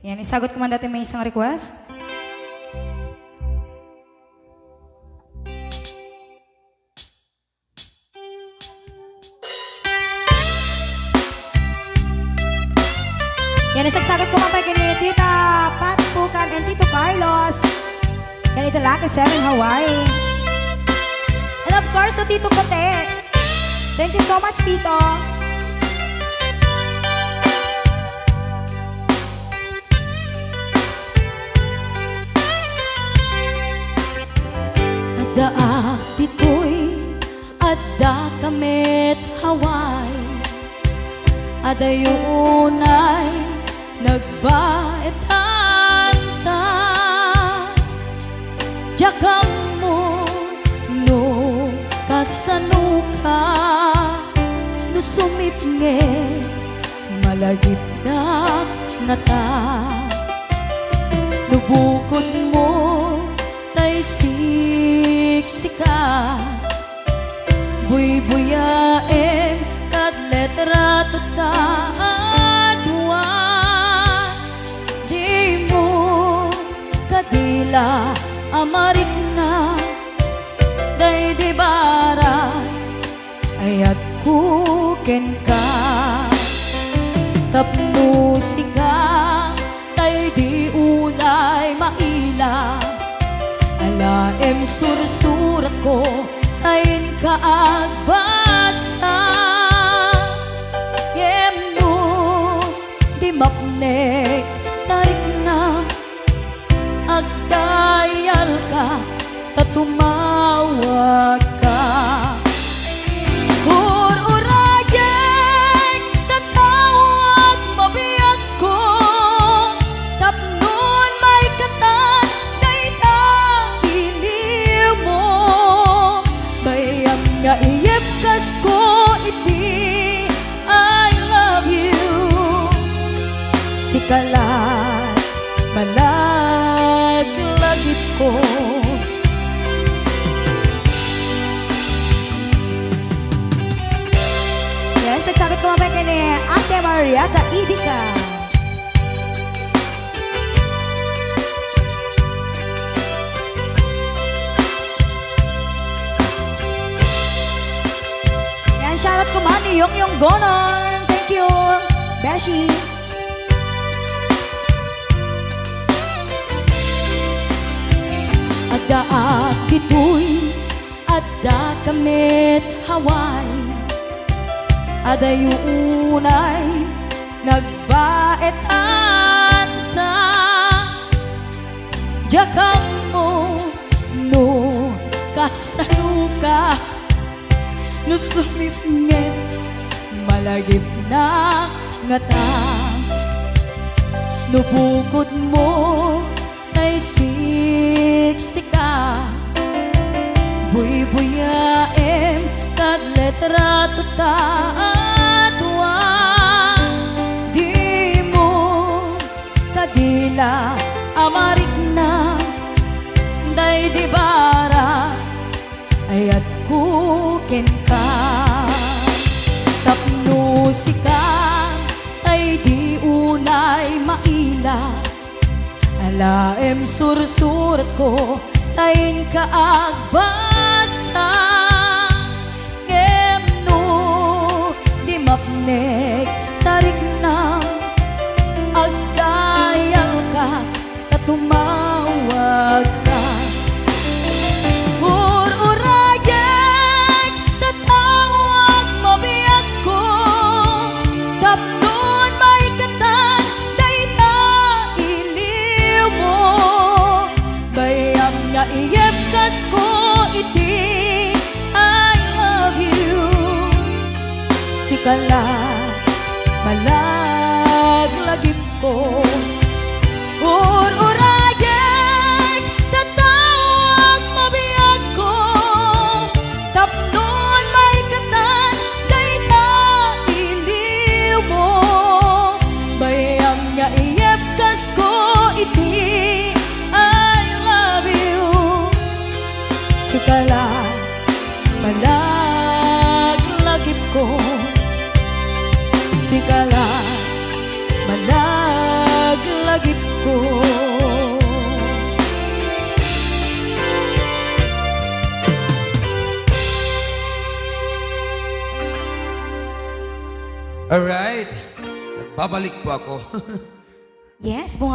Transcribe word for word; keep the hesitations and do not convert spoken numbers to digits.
Yan, isagot ko man dati may isang request. Yan, isagsagot ko man pay ken ni Tita Pat Pukan and Tito Carlos. Yan, iti Lucky Seven Hawaii. And of course, to Tito Kote. Thank you so much, Tito. Addaak ditoy, adda ka met Hawaii. Adayo unay nagbaetanta. Diak ammo no kasano ka, no sumipnget, malagipnak ngata. No bukodmo tay siksika, buybuyaem kad letra to ta a dua. Dimo kadila a marikna, daydi bara ayatko kenka. Tapno sika tay di unay maila, alaem sursuratko ta inka agbasa. Ngem no di mapnek ta riknam, agdayalka ta tumawagka. Ur-urayek ta tawag mabiagko, tapnon maikatan dayta iliwmo. Bayam nga iyebkasko iti I love you. Sika la, malaglagipko. Yes, nagsagit ko mamay kini Ate Marietta Idica. Yan, shoutout ko man ni Yongyong Gonon. Thank you, Beshi. Addaak ditoy, adda ka met Hawaii. Adayo unay nagbaetanta. Diak ammo no kasano ka, no sumipnget, malagipnak ngata. No bukodmo tay siksika, buybuyaem kad letra to ta a dua. Dimo kadila a marikna, daydi bara ayatko kenka. Tapno sika tay di unay maila, alaem sursuratko ta inka agbasa. Ngem no di mapnek ta riknam, agdayalka ta tumawagka. Ur-urayek ta tawag mabiagko, tapnon maikatan dayta iliwmo. Bayam nga iyebkasko iti I love you. Sika la, malaglagipko. Ur-urayek ta tawag mabiagko, tapnon maikatan dayta iliwmo. Bayam nga iyebkasko iti I love you. Sika la, malaglagipko. Sika la, malag- Alright. Nagbabalik po ako. Yes, bunga